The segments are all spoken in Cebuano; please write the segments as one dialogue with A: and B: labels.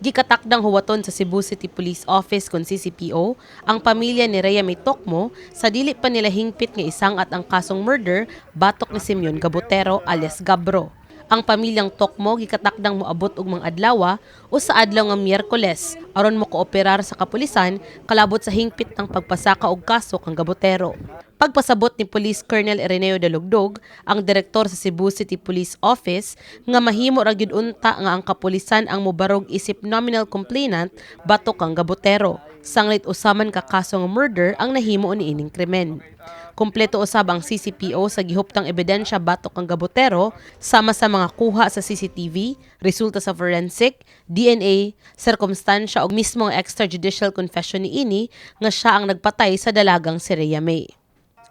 A: Gikatakdang huwaton sa Cebu City Police Office kon CCPO ang pamilya ni Rhea May Tocmo sa dili pa nila hingpit nga isang-at ang kasong murder batok ni Simeon Gabutero alias Gabro. Ang pamilyang Tocmo gikatakdang moabot og mga adlawa o sa adlaw nga Miyerkules aron mo kooperar sa kapulisan kalabot sa hingpit ng pagpasaka og kaso kang Gabutero. Pagpasabot ni Police Colonel Ireneo Dalugdog, ang direktor sa Cebu City Police Office, nga mahimo ra gyud unta nga ang kapulisan ang mobarog isip nominal complainant batok kang Gabutero. Sanglit usa man ka kaso nga murder ang nahimo niining krimen. Kompleto usab ang CCPO sa gihuptang ebidensya batok kang Gabutero sama sa mga kuha sa CCTV, resulta sa forensic, DNA, sirkumstansya ug mismo ang extrajudicial confession niini nga siya ang nagpatay sa dalagang si Rhea May.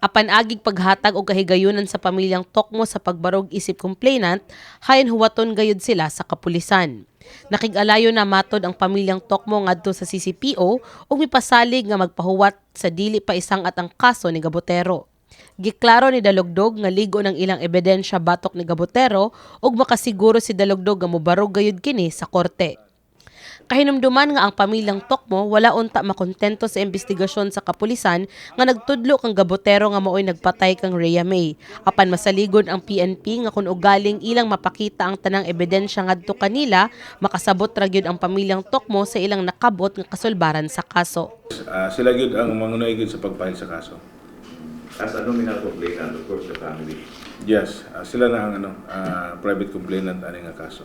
A: Apan agig paghatag og kahigayunan sa pamilyang Tocmo sa pagbarog isip complainant, hayan huwaton gayud sila sa kapulisan. Nakig-alayo na matod ang pamilyang Tocmo ngadto sa CCPO ug mipasalig nga magpahuwat sa dili pa isang-at ang kaso ni Gabutero. Giklaro ni Dalugdog nga ligo ng ilang ebidensya batok ni Gabutero ug makasiguro si Dalugdog nga mobarog gayud kini sa korte. Kahinumduman nga ang pamilyang Tocmo wala unta makontento sa investigasyon sa kapulisan nga nagtudlo kang Gabutero nga maoy nagpatay kang Rhea May. Apan masaligon ang PNP nga kun ugaling ilang mapakita ang tanang ebidensya ngadto kanila, makasabot ra gyud ang pamilyang Tocmo sa ilang nakabot nga kasulbaran sa kaso.
B: Sila gyud ang mangunay gyud sa pag-file sa kaso.
C: As a nominal complainant, of course, the family.
B: Yes, sila na ang private complainant ani nga kaso.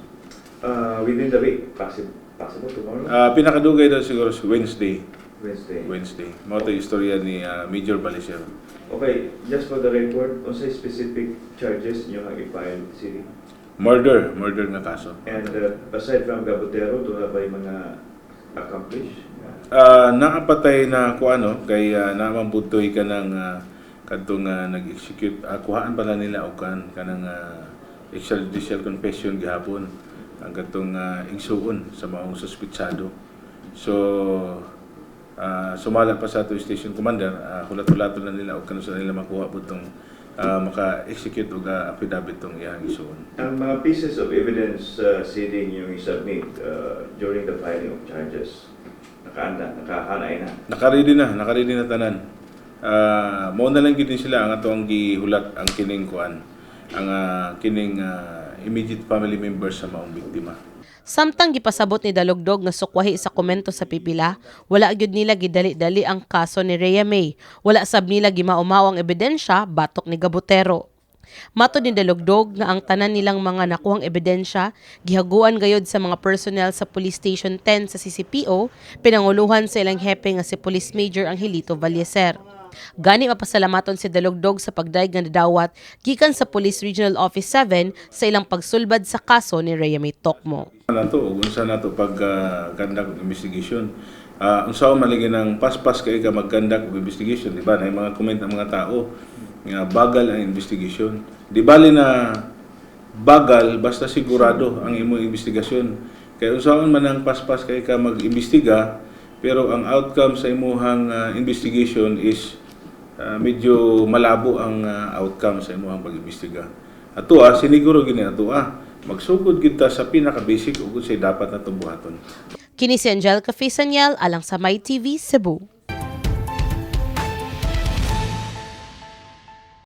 C: Within the week, possible tomorrow?
B: Pinakadugay daw siguro sa Wednesday.
C: Wednesday.
B: Wednesday. Mao to istorya ni Major Balisier.
C: Okay, just for the record, unsay specific charges niyo ang i-file, City?
B: Murder, murder nga kaso.
C: And aside from Gabutero, duna ba yung mga accomplice?
B: Naapatay na ko ano kay naman butoy ka ng kadtong nag-execute, kuhaan pala nila og kan kanang extrajudicial confession gihapon ang kadtong igsuon sa maong suspitsado. So sumala pa sa ato station commander, hulat-hulaton na nila og kanus nila makuha butong maka-execute og affidavit tong iyang igsuon.
C: Ang mga pieces of evidence, City, yung i-submit during the filing of charges, nakaanda, nakahanay na?
B: Nakaready na, nakaready na tanan. Mao na lang gid din sila ang ato ang gihulat ang kining kuan, ang kining immediate family members sa maong biktima.
A: Samtang gipasabot ni Dalugdog nga sukwahi sa komento sa pipila, wala gyud nila gidali-dali ang kaso ni Rhea May. Wala sab nila gimaumao ang ebidensya batok ni Gabutero. Matod ni Dalugdog nga ang tanan nilang mga nakuhang ebidensya gihaguan gayod sa mga personnel sa Police Station 10 sa CCPO, pinanguluhan sa ilang hepe nga si Police Major Angelito Vallecer. Gani mapasalamaton si Dalugdog sa pagdayeg nga nadawat gikan sa Police Regional Office 7 sa ilang pagsulbad sa kaso ni Rhea May Tocmo.
B: Nato ug unsa nato pag conduct og investigation. Unsa man lagi ng paspas kay ka mag-conduct og investigation, di ba? Na mga comment ang mga tao nga bagal ang investigation. Di bali na bagal basta sigurado ang imong investigasyon. Kay unsaon man ang paspas kay ka mag-imbestiga, pero ang outcome sa imuhang investigation is medyo malabo ang outcome sa imuhang pag-imbestiga. Ato siniguro gini ato magsugod kita sa pinaka basic ug unsay dapat natong buhaton.
A: Kini si Angelica Faisaniel alang sa My TV Cebu.